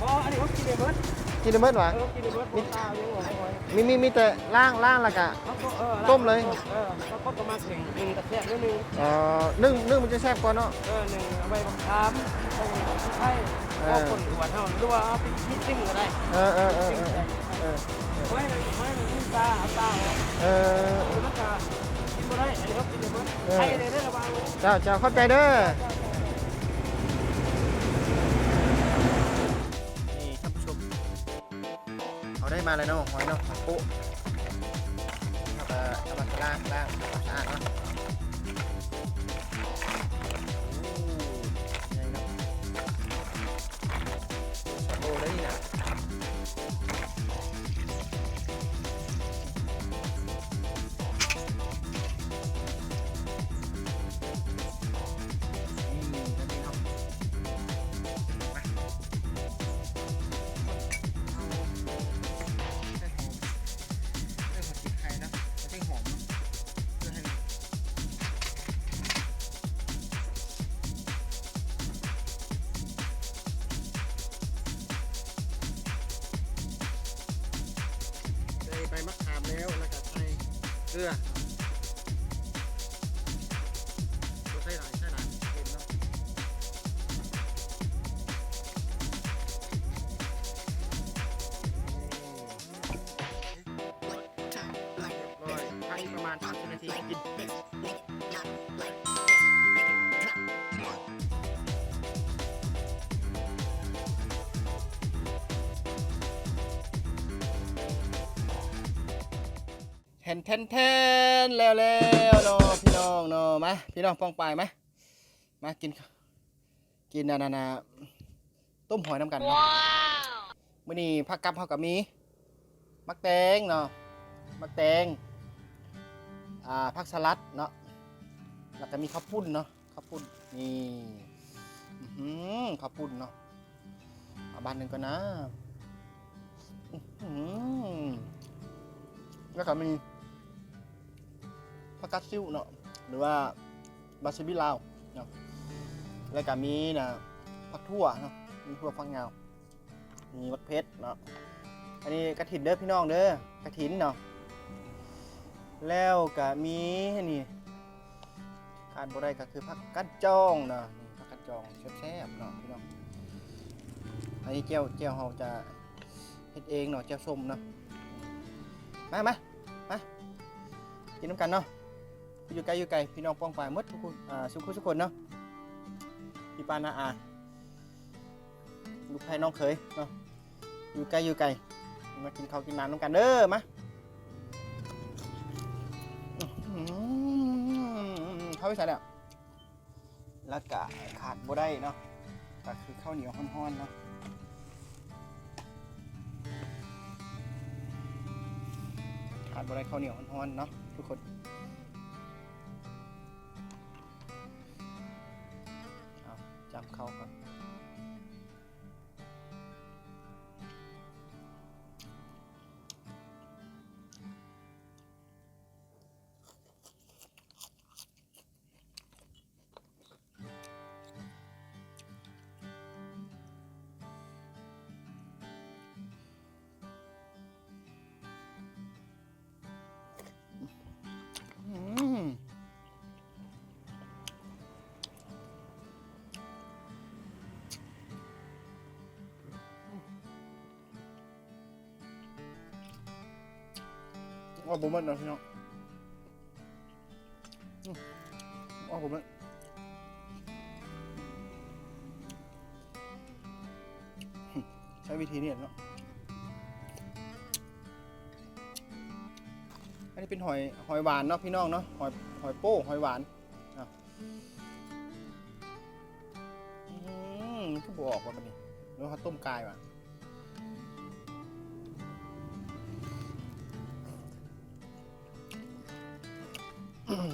ບໍ່ ອັນນີ້ເຮົາກິນໄດ້ເບິດ ກິນໄດ້ເບິດຫວາ? ເອີ ກິນໄດ້ເບິດ ບໍ່ຕາວຍັງບໍ່ ບໍ່ ບໍ່ ມີ ມີ ມີແຕ່ລ້າງ ລ້າງແລ້ວກະ ເຮົາກໍ ເອີ ຕົ້ມເລີຍ ລ້າງ ຕົ້ມ ເອີ ເຮົາກໍມາເຄັ່ງ ໜຶ່ງກະແຊບໜ້ອຍໜຶ່ງ ເອີ ໜຶ່ງ ໜຶ່ງມັນຈະແຊບກວ່າເນາະ ເອີ ໜຶ່ງເອົາໃບບັກຂາມ ໃສ່ໄຂ່ ເອີ ເອົາຄົນອວດເຮົາ ຫຼືວ່າເອົາໄປມີດຊຶ້ງກໍໄດ້ ເອີ ເອີ ເອີ ເອີ ເອີ ເອີ ຫອຍ ຫອຍມັນມີຕາ ເອົາຕາອອກ ເອີ ມັນກະກິນບໍ່ໄດ້ ອັນນີ້ເຮົາກິນໄດ້ເບິດ ເອີ ໄຂ່ໄດ້ເດີລະວັງເດີ ເຈົ້າ ເຈົ້າ ຂອບໃຈເດີ ເຈົ້າ ເຈົ້າ ເຈົ້າ ນີ້ທ່ານຜູ້ຊົມ ເຮົາໄດ້ມາແລ້ວເນາະ ຫອຍເນາະ ຫອຍໂປະ ເຮົາກະເອົາມາລ້າງ ລ້າງສະອາດເນາະ ໂອ້ ໃຫຍ່ເນາະ ສອງໂລໄດ້ນີ້ນະ ນີ້ ແບບນີ້ເນາະ ມາ ເອົາ ໃສ່ຫອມ ໃສ່ຫົວສີໄຄເນາະ ມັນຈັ່ງຫອມເນາະ ເພື່ອໃຫ້ ໃສ່ໃບມະຂາມແລ້ວ ແລ້ວກະໃສ່ເກືອ ບໍ່ໃສ່ຫຼາຍ ໃສ່ຫຼາຍມັນເຄັມເນາະ ນີ້ ຮຽບຮ້ອຍ ພັກອີກປະມານສາມສິບນາທີ ກິນ ແທນ ແທນ ແທນ ແລ້ວ ແລ້ວເນາະ ພີ່ນ້ອງເນາະ ມາ ພີ່ນ້ອງປ້ອງປາຍ ມາ ມາກິນ ກິນອັນນັ້ນນະ ຕົ້ມຫອຍນຳກັນເນາະ ມື້ນີ້ພາກັບເຮົາກະມີ ໝາກແຕງເນາະ ໝາກແຕງ ອ່າ ຜັກສະຫຼັດເນາະ ແລ້ວກະມີເຂົ້າປຸ້ນເນາະ ເຂົ້າປຸ້ນ ນີ້ ອື ເຂົ້າປຸ້ນເນາະ ເອົາບາດໜຶ່ງກ່ອນນະ ອື ແລ້ວກະມີ ຜັກກາດຊິ້ວເນາະ ຫຼືວ່າບາຊິບິລາວເນາະ ແລ້ວກະມີນະ ຜັກຖົ່ວເນາະ ມີຖົ່ວຝັກຍາວ ມີໝາກເຜັດເນາະ. ອັນນີ້ກະຖິນເດີພີ່ນ້ອງເດີ ກະຖິນເນາະ. ແລ້ວກະມີນີ້ ຂາດບໍ່ໄດ້ກະຄືຜັກກາດຈອງເນາະ ນີ້ຜັກກາດຈອງແຊບໆເນາະພີ່ນ້ອງ. ອັນນີ້ແຈ່ວ ແຈ່ວເຮົາຈະເຮັດເອງເນາະ ແຈ່ວສົ້ມເນາະ. ມາ ມາ ມາ ກິນນຳກັນເນາະ ຢູ່ໄກຢູ່ໄກ ພີ່ນ້ອງປ້ອງປາຍໝົດທຸກຄົນ ອ່າ ສູ່ຜູ້ສູ່ຄົນເນາະ ພີ່ປ້ານ້າອາ ລູກໃພ້ນ້ອງເຂີຍເນາະ ຢູ່ໄກຢູ່ໄກ ມາກິນເຂົ້າກິນນ້ຳນຳກັນເດີ ມາ. ອືມ ເຂົ້າໄປໃສແລ້ວ? ແລ້ວກະຂາດບໍ່ໄດ້ເນາະ ກະຄືເຂົ້າໜຽວຮ້ອນໆເນາະ ຂາດບໍ່ໄດ້ເຂົ້າໜຽວຮ້ອນໆເນາະທຸກຄົນ. ເອົາ ຈ້ຳເຂົ້າກ່ອນ. ອືມ ເອົາບໍ່ໝົດເນາະພີ່ນ້ອງ ອືມ ເອົາບໍ່ໝົດ ໃຊ້ວິທີນີ້ເນາະ. ອັນນີ້ເປັນຫອຍ ຫອຍຫວານເນາະພີ່ນ້ອງເນາະ ຫອຍ ຫອຍໂປ້ ຫອຍຫວານເນາະ. ອືມ ມັນຄືບໍ່ອອກວະບັດນີ້ ຫຼືວ່າເຮົາຕົ້ມກາຍວະ? ອືມ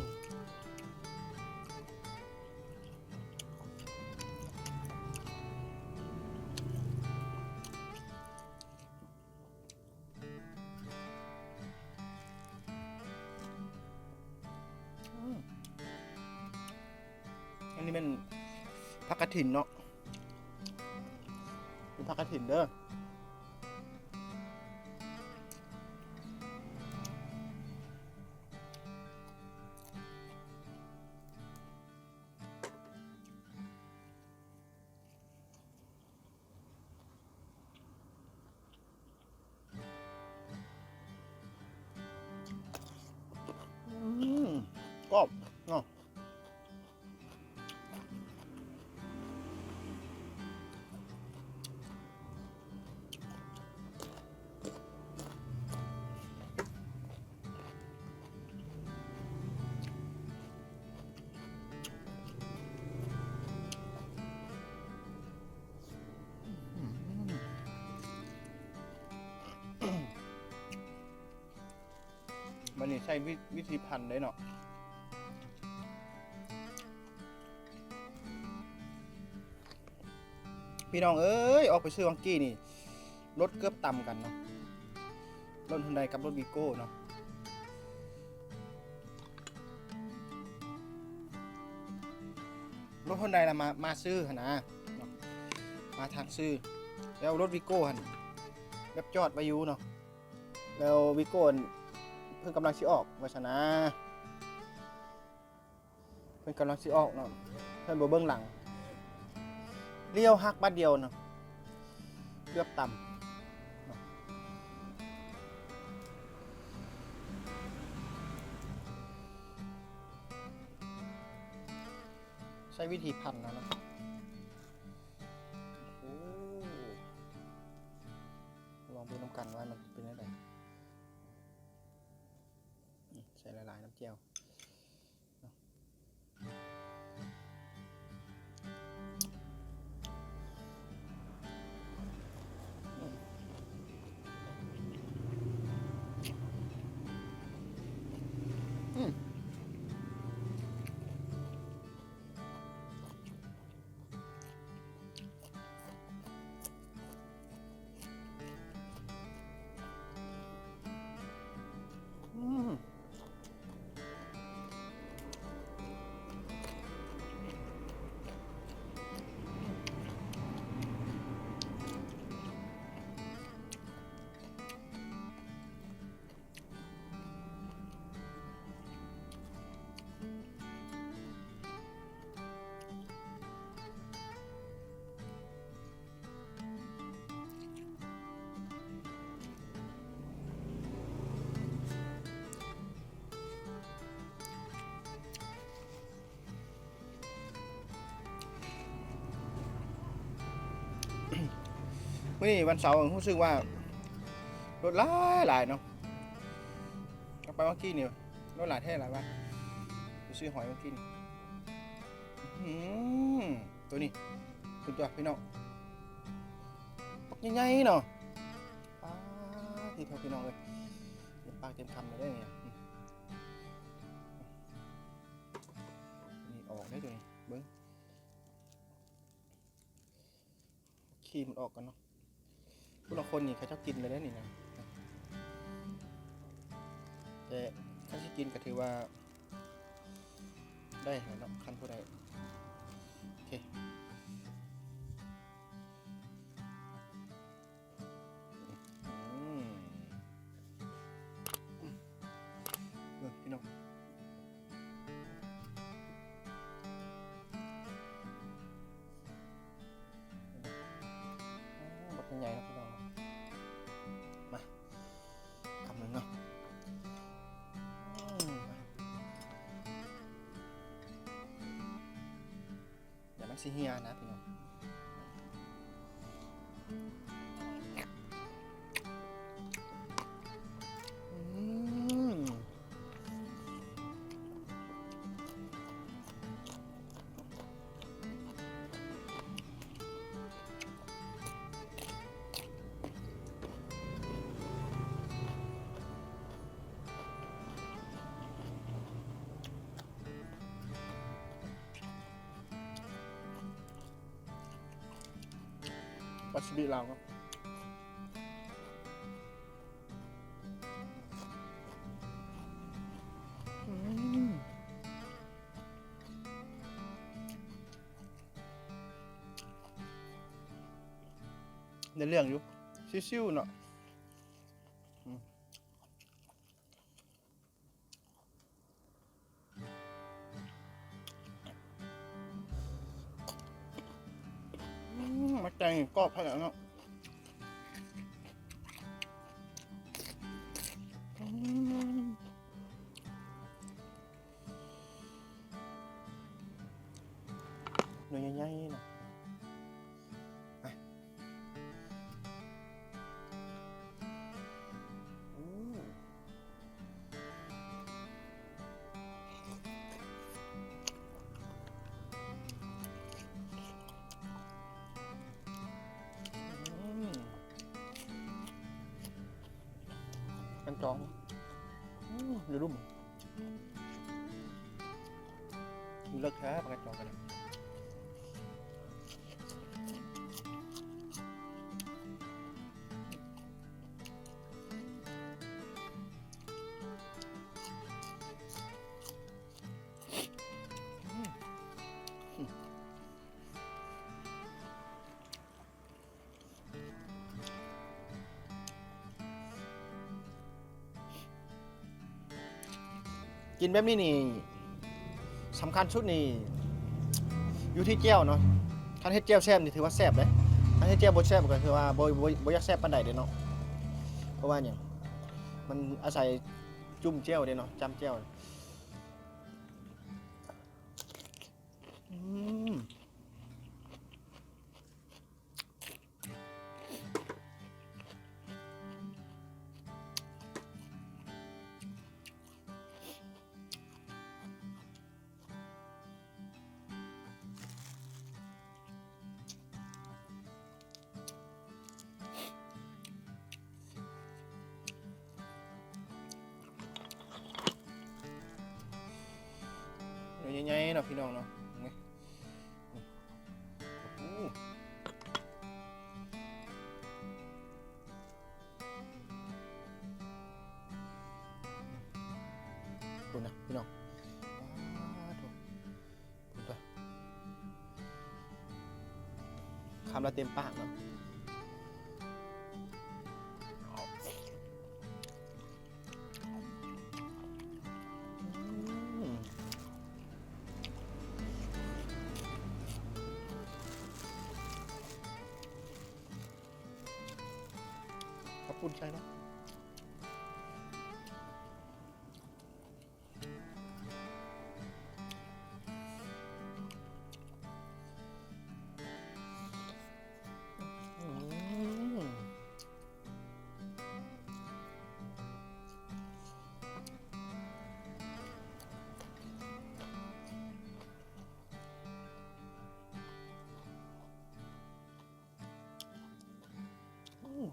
ອັນນີ້ແມ່ນຜັກກະຖິນເນາະ ເປັນຜັກກະຖິນເດີ. ອືມ ກອບເນາະ. ບັດນີ້ໃຊ້ວິ ວິທີພັນເດ້ເນາະ. ພີ່ນ້ອງເອີຍ ອອກໄປຊື້ວັງກີ້ນີ້ ລົດເກືອບຕຳກັນເນາະ ລົດຮຸນໄດກັບລົດວີໂກ້ເນາະ. ລົດຮຸນໄດລະມາ ມາຊື້ຫັ້ນນະເນາະ ມາທາງຊື້ ແລ້ວລົດວີໂກ້ຫັ້ນແບບຈອດໄວ້ຢູ່ເນາະ ແລ້ວວີໂກ້ຫັ້ນເພິ່ນກຳລັງຊິອອກວ່າຊັ້ນນະ. ເພິ່ນກຳລັງຊິອອກເນາະ ເພິ່ນບໍ່ເບິ່ງຫຼັງ ລ້ຽວຫັກບາດດຽວເນາະ ເກືອບຕຳ ໃຊ້ວິທີພັນເອົາເນາະ. ໂອ້ ລອງເບິ່ງນຳກັນວ່າມັນເປັນຈັ່ງໃດ. ໃສ່ຫຼາຍໆ ນ້ຳແຈ່ວເນາະ. ອືມ. ອືມ. ມື້ນີ້ວັນເສົາ ຮູ້ສຶກວ່າລົດຫຼາຍໆເນາະ. ເອົາໄປເມື່ອກີ້ນີ້ລົດຫຼາຍແທ້ຫຼາຍວ່າ ໄປຊື້ຫອຍເມື່ອກີ້ນີ້. ອື ໂຕນີ້ ເບິ່ງຕົວະພີ່ນ້ອງ ບັກໃຫຍ່ໆເນາະ. ປາດ ເບິ່ງພີ່ນ້ອງເອີຍ ເຕັມປາກເຕັມຄຳເລີຍເດ້ນີ້. ນີ້ອອກເດ້ໂຕນີ້ ເບິ່ງ ຂີ້ມັນອອກກ່ອນເນາະ. ຜູ້ລາງຄົນນີ້ເຂົາເຈົ້າກິນແລ້ວເດ້ນີ້ນະ ແຕ່ຄັນຊິກິນກໍຖືວ່າໄດ້ແລ້ວເນາະ ຄັນຜູ້ໃດ ໂອເຄ. ອືມ ເບິ່ງພີ່ນ້ອງ ໂອ້ ບັກໃຫຍ່ເນາະພີ່ນ້ອງເນາະ. ມາ ຄຳໜຶ່ງເນາະ. ອືມ ດຽວມັນຊິເຫ່ຍນະພີ່ນ້ອງ. ອືມ ວາຊາບິລາວເນາະ. ອືມ ໄດ້ເລື່ອງຢູ່ ຊິວໆເນາະ. ອືມ ອືມ ມາແກງກອບຂະໜາດເນາະ. ອືມ ໜ່ວຍໃຫຍ່ໆເນາະ. ອາ ໂອ້ ອືມ ກັນຈອງ ອືມ ຢູ່ລຸ່ມ. ເລິກແທ້ ປາກກະຈອງກັນ. ກິນແບບນີ້ນີ້ ສຳຄັນສຸດນີ້ຢູ່ທີ່ແຈ່ວເນາະ. ຄັນເຮັດແຈ່ວແຊບນີ້ຖືວ່າແຊບເດ້. ຄັນເຮັດແຈ່ວບໍ່ແຊບກໍຖືວ່າບໍ່ ບໍ່ ບໍ່ຢາກແຊບປານໃດເດ້ເນາະ. ເພາະວ່າຫຍັງ? ມັນອາໄສຈຸ້ມແຈ່ວເດ້ເນາະ, ຈ້ຳແຈ່ວ. ອືມ. ໜ່ວຍໃຫຍ່ໆເນາະ ພີ່ນ້ອງເນາະ. ນີ້ ໂອ້ ພຸ້ນນະ ພີ່ນ້ອງ ປາດໂທ້ ພຸ້ນ ຄຳລະເຕັມປາກເນາະ. ອືມ ເອົາປຸ້ນໃສ່ເນາະ. ອື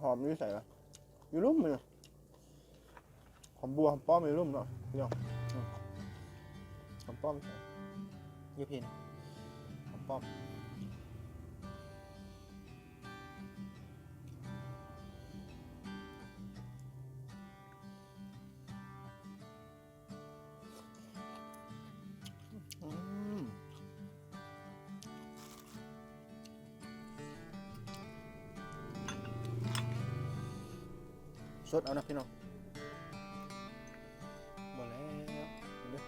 ຫອມຢູ່ໃສລະ? ຢູ່ລຸ່ມນີ້. ຫອມບົ່ວ ຫອມປ້ອມຢູ່ລຸ່ມເນາະ ພີ່ນ້ອງ. ອືມ ຫອມປ້ອມຢູ່ໃສ? ຢູ່ພີ້ນະ ຫອມປ້ອມ. ອືມ ສົດເອົານະພີ່ນ້ອງ. ບໍ່ແລ້ວ ເບິ່ງເດີ້.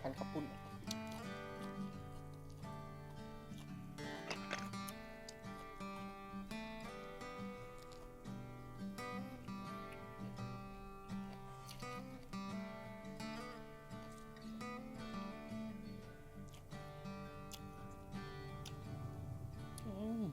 ພັນເຂົ້າປຸ້ນ. ອືມ.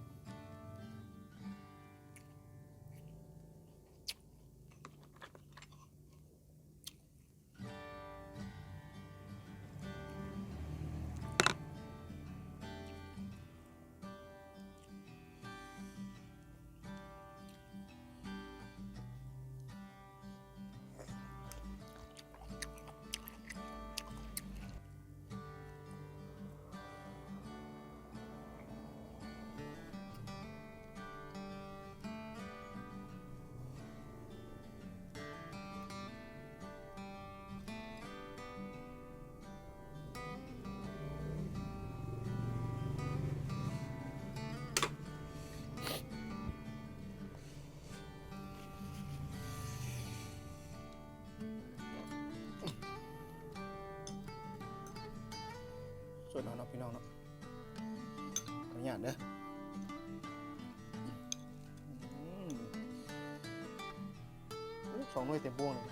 ສົດເອົາເນາະ ພີ່ນ້ອງເນາະ. ຂໍອະນຸຍາດເດີ້. ອືມ ໂອ້ ສອງໜ່ວຍເຕັມບ່ວງເລີຍ.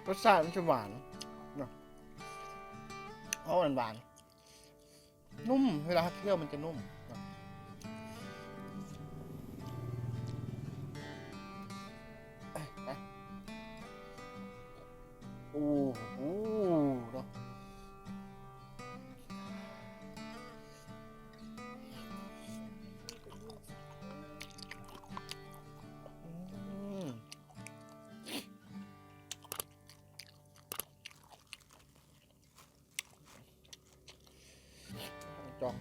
ລົດຊາດມັນຈະຫວານເນາະ ເອົາຫວານໆ. ນຸ້ມ ເວລາເຮົາຄຽວມັນຈະນຸ້ມ. ໂອ້ໂຫ ເນາະ. ຈອງ.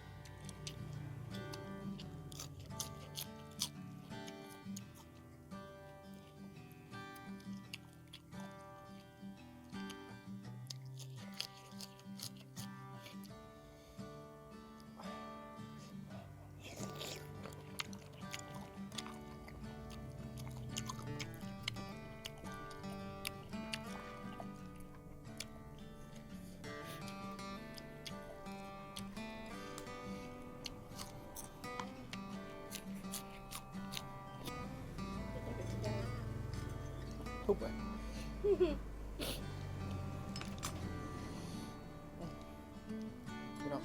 ທຸບເອີຍ ພີ່ນ້ອງ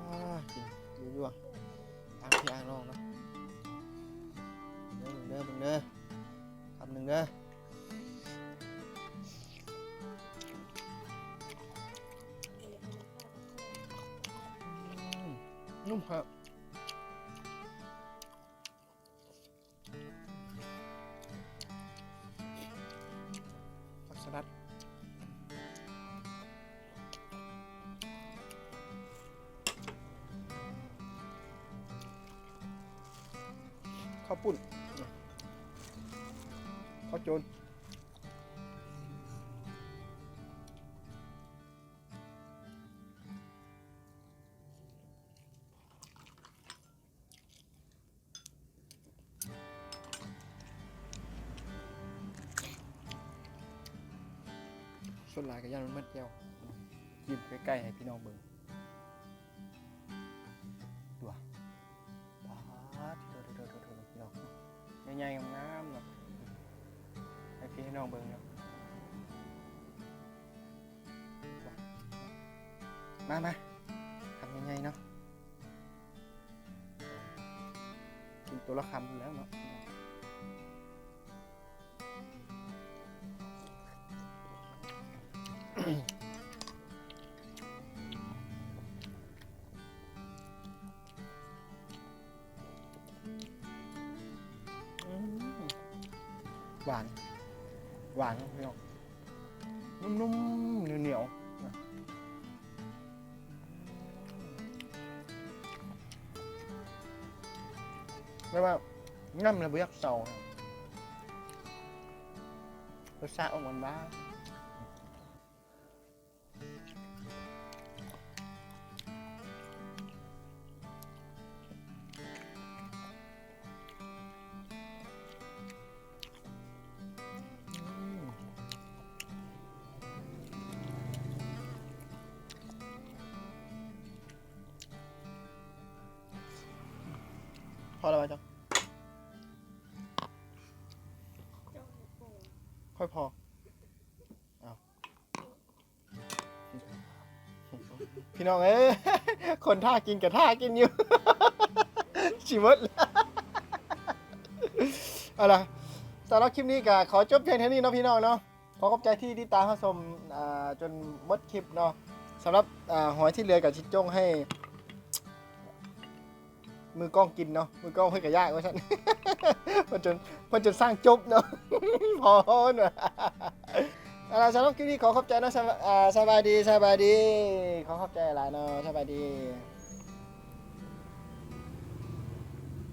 ອາ ກິນຢູ່ຢູ່ ອ່າງພີ່ອ່າງນ້ອງເນາະ ເບິ່ງເດີ ເບິ່ງເດີ ຄຳໜຶ່ງເດີ ອືມ ນຸ້ມຄັກ. ຜັກສະລັດ ເຂົ້າປຸ້ນ ເຂົ້າໂຈນ. ສ່ວນຫຼາຍກໍຢ້ານມັນໝົດແລ້ວ ກິນໃກ້ໆໃຫ້ພີ່ນ້ອງເບິ່ງ ຕົວະ ປາດ ໂທ້ໆໆໆ ພີ່ນ້ອງ ໃຫຍ່ໆ ງາມໆ ເນາະ ໃຫ້ພີ່ໃຫ້ນ້ອງເບິ່ງເນາະ. ມາ ມາ ຄຳໃຫຍ່ໆ ເນາະ ກິນໂຕລະຄຳພຸ້ນແລ້ວເນາະ. ອືມ ຫວານ ຫວານເນາະພີ່ນ້ອງ ນຸ້ມໆ ໜຽວໆ ແບບວ່າ ຍຳແລ້ວບໍ່ຢາກເຊົາ ລົດຊາດອອກຫວານໆ. ພໍແລ້ວບໍ່ເຈົ້າ? ຄ່ອຍພໍ. ອ້າວ ພີ່ນ້ອງເອີຍ ຄົນຖ້າກິນກໍຖ້າກິນຢູ່ ຊິໝົດແລ້ວ. ເອົາລະ ສຳລັບຄລິບນີ້ກໍຂໍຈົບພຽງເທົ່ານີ້ເນາະ ພີ່ນ້ອງເນາະ. ຂໍຂອບໃຈທີ່ຕິດຕາມຮັບຊົມ ອ່າ ຈົນໝົດຄລິບເນາະ. ສຳລັບ ອ່າ ຫອຍທີ່ເຫຼືອກໍຊິຈົ່ງໃຫ້ ມືກ້ອງກິນເນາະ ມືກ້ອງເພິ່ນກໍຢາກວ່າຊັ້ນ ເພິ່ນຈົນ ເພິ່ນຈົນສ້າງຈົບເນາະ ພໍເນາະ. ເອົາລະ ສຳລັບຄລິບນີ້ຂໍຂອບໃຈເນາະ ສະ ອ່າ ສະບາຍດີ ສະບາຍດີ ຂໍຂອບໃຈຫຼາຍເນາະ ສະບາຍດີ.